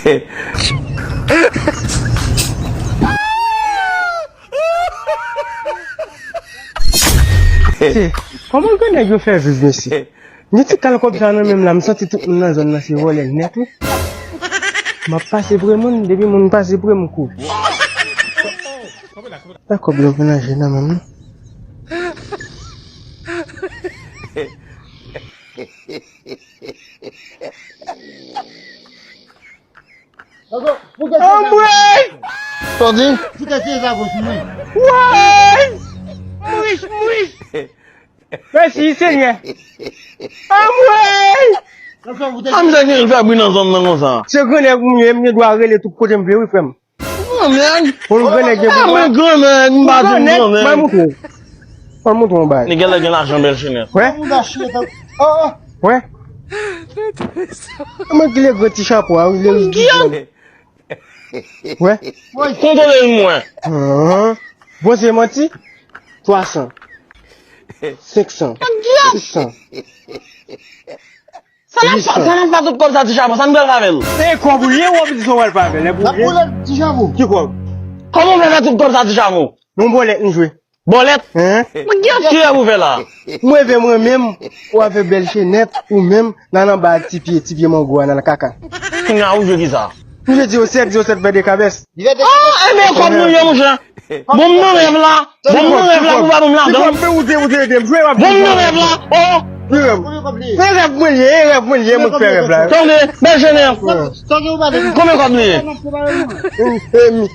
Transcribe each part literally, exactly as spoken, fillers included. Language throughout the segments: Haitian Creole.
Mesye, kòman grann nèg yo fè viv, mesye? Gen ti kal kòb sa nan men m la, m santi tout moun nan zòn nan se vòlè nèt, wi. M ap pase pre moun, depi moun pase pre m, m kouri. Sa kòb yo vin anje nan men m, non? Anmwey! Sa w di? Woy! Mouch, mouch! Mèsi, Senyè! Anmwey! Sa misye gen fè bri nan zòn nan konsa? Se grannèg mwen ye, m gen dwa rele tout kote m vle, wi, frè m. Grannèg? Pou l grannèg gen pouvwa. Mwen grannèg, m pa di grannèg. Mwen moutre w. Mwen moutre w yon bagay. Nèg la gen lajan, bèl chenèt. Wè? Wè? Mwen ki le gwo ti chapo a, wi, le ri. Wè? Kontwole l mwen. Bon, se manti? Twa san. Senk san. Sis san. Sa n ap fè, sa n ap fè tout kòb sa, ti chapo, sa n pral fè avè l? E kòb ou ye, w ap di sa w pral fè avè l, e pou ou ye? N ap boule ti chapo. Ki kòb? Kòman w fè fè tout kòb sa, ti chapo? Non, bòlèt m jwe. Bòlèt? Hen? Mwen gen ti rèv ou fè la. Mwen reve mwen menm, ou avè bèl chenèt, ou menm, n al anba ti pye, ti pye mango a, n al kaka. Kounya ou jwe kisa? M jwe di yo sèt, di yo sèt fè de kabès. Oh, enben kòb nou ye, monchè. Bon, m nan rèv la. Bon, m nan rèv la, pou pa ban m ladan. Bon, m nan rèv la. Oh. Rèv mwen ye, rèv mwen ye, mwen k fè rèv la. Tande, bèl chenèt. Konbyen kòb li ye?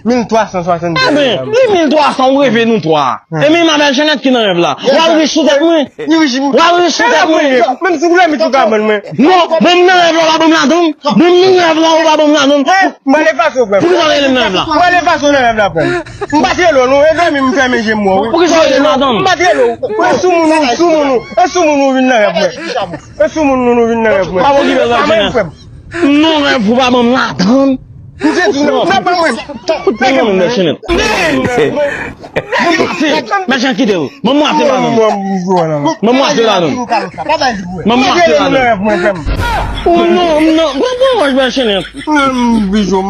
Mil twa san swasanndis. Enben, li mil twa san, ou reve nou twa. Enben, ma bèl chenèt ki nan rèv la. W al rich sou tèt mwen. W al rich sou tèt mwen. Menm si w vle, mi tou ka bann mwen. Non, bon, m nan rèv la, w pa ban m ladan. Bon, m nan rèv la, w pa ban m ladan. M ale fason, frè m. Poukisa w rele m nan rèv la? M ale fason nan rèv la, frè m. M pa t rele w, non. E dòmi m fèmen je m wè w, wi. Poukisa w rele m ladan? M pa t rele w. E sou moun ou, sou moun ou. E sou moun ou vin nan rèv mwen. E sou moun nou, nou vin nan rèv mwen. Pa okipe l, pa menm, frè m. M nan rèv ou pa ban m ladan. M te di w, non, pa ban mwen. Kout pye nan men m, bèl chenèt. Mèchan, kite l. Ban m wase ladan. Ban m wase ladan. Ban m wase ladan. Ou non, non, pran, pran wòch, bèl chenèt. Bijou m.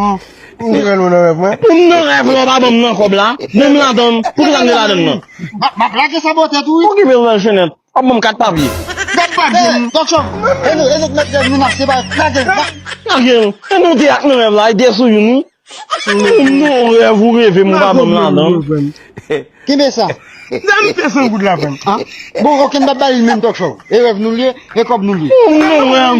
M nan rèv la, w pa ban m nan kòb la. Ban m ladan. Poukisa m te ladan nan? M ap lage sa bò tèt ou, wi. Okipe l, bèl chenèt. W ap ban m kat papye. Kat papye. Hey, Dòk Chòv, e nou, e nou k mèt rèv nou, n ap separe. Lage l. Lage l. E nou te ak nan rèv la, e de sou youn, wi. M nan rèv ou reve m, ou pa ban m ladan. Kenbe sa. Dam te san goud la, frè m. Bon, oke, m p ap ba li l menm, Dòk Chòv. E rèv nou l ye, e kòb nou l ye. M nan rèv.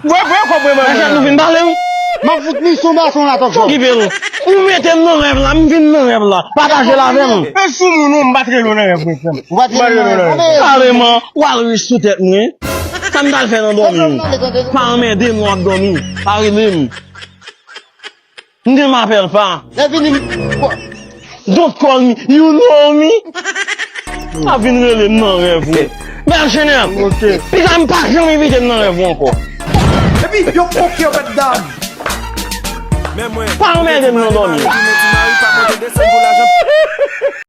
Voye, voye kòb mwen ban mwen. Mèchan, nou fin pale, wi. M ap fout misyon baton la, Dòk Chòv. Okipe l. Ou mete m nan rèv la, m vin nan rèv la. Pataje l avè m. E sou moun ou, m pa t rele w nan rèv mwen, frè m. Ou pa t rele m nan rèv. Kareman, w al rich sou tèt mwen. Sa m t al fè nan dòmi? Pa anmède m lè w ap dòmi. Pa rele m. M te m apèl pa. Lè vini m. Don't call me, you know me. Pa vin rele m nan rèv ou. Bèl chenèt. Oke. Pita m pa janm envite m nan rèv ou ankò. Epi yo koke yo mèt dam. Men mwen. Pa anmède m nan dòmi.